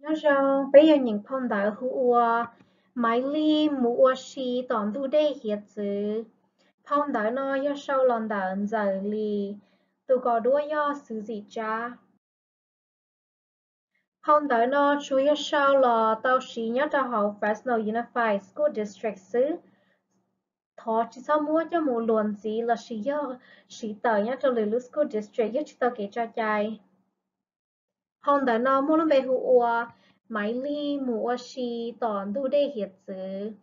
Nyob zoo, peb yog nyeem phau ntawv hu ua Maiv Lij mus ua si tom ntug dej hiav txwv. Phau ntawv no yog sau los ntawm Ntxawm Lis, tus kos duab yog Xwm Zim Tsab. Phau ntawv no tsuas yog sau los tau siv nyob rau hauv Fresno Unified School District xwb. Thov tsis txhob muab coj mus luas ntxiv lossis yog siv tawm nyob rau lwm lub school district, yog tsis tau kev tso cai. Phau ntawv no muaj lub npe hu ua Maiv Lij mus ua si tom ntug dej hiav txwv.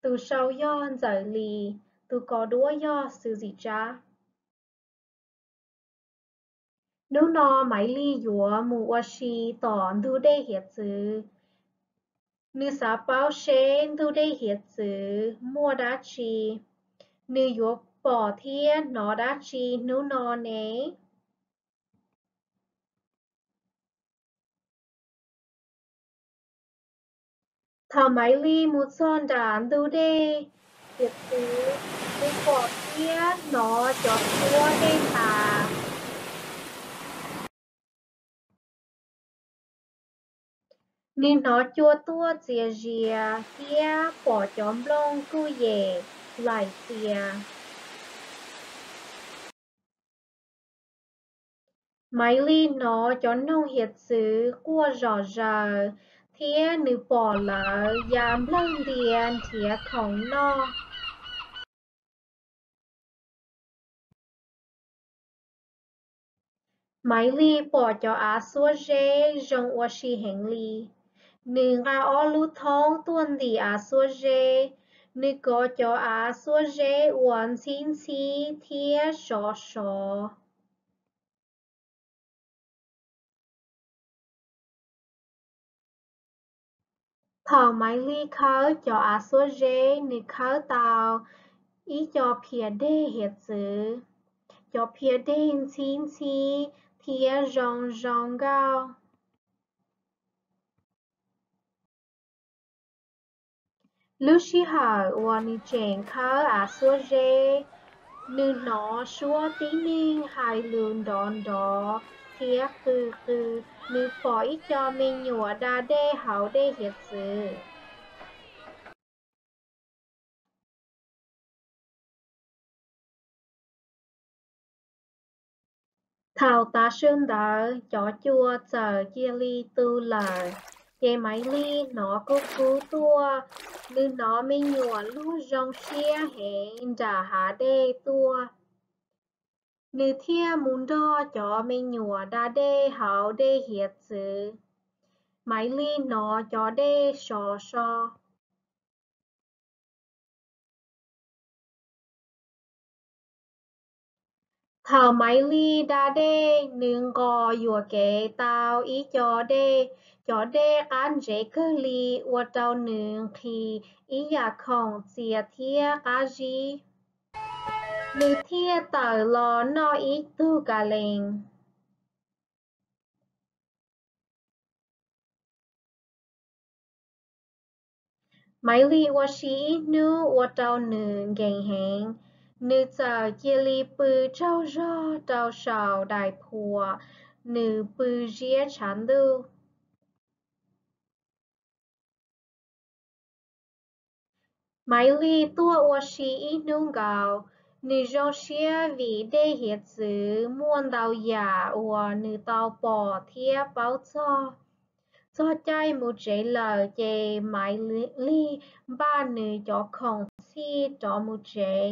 Tus sau yog Ntxawm Lis, tus kos duab yog Xwm Zim Tsab. Hnub no Maiv Lij yuav mus ua si tom ntug dej hiav txwv. Nws xav paub seb ntug dej hiav txwv muaj dab tsi. Nws yuav pom thiab hnov dab tsi hnub no ne? Thaum Maiv Lij mus txog nram ntug dej hiav txwv, nws pom thiab hnov cov suab dej tas. Nws hnov cua tuaj txias zias thiab pom cov nplooj kuj yem laim txias. Maiv Lij hnov cov noog hiav txwv quaj zom zaws thiab nws pom lawv ya nplawg ntia nrhiav khoom noj. Maiv Lij pom cov av xuab zeb zoo ua si heev li. Nws nqa ob lub thoob tuaj ntim av xuab zeb. Nws kov cov av xuab zeb uas ntxhib ntxhib thiab sov sov. Thaum Maiv Lij khawb cov av xuab zeb, nws khawb tau ib co phias deg hiav txwv. Cov phias deg ntxhib ntxhib thiab zoo zoo nkauj. Lub sij hawm uas nws tseem khawb av xuab zeb, nws hnov suab tib neeg hais lus nrov nrov thiab qw qw. Nws pom ib co me nyuam da dej hauv dej hiav txwv. Thaum tav su ntawd cov cua txawm cia li tu lawm, ces Maiv Lij hnov kub kub tuaj. Nws hnov me nyuam luag zoo siab heev nram hav dej tuaj. Nws thiaj mus nrog cov me nyuam da dej hauv dej hiav txwv. Maiv Lij hnov cov dej sov so. Thaum Maiv Lij da dej, nws nqos yuam kev tau ib co dej. Cov dej qab ntsev kawg li ua rau nws nqhis ib yam khoom txias thiab qab zib. Nws thiaj tawm los noj ib tug kas lees. Maiv Lij ua si ib hnub ua rau nws nkees heev. Nws txawm cia li pw tsaug zog rau saum daim phuam, nws pw ziab tshav ntuj. Maiv Lij tuaj ua si ib hnub nkaus. Nws zoo siab vim dej hiav txwv muaj ntau yam uas nws tau pom thiab paub txog. Txog caij mus tsev lawm ces Maiv Lij npaj nws cov khoom txhij rov mus tsev.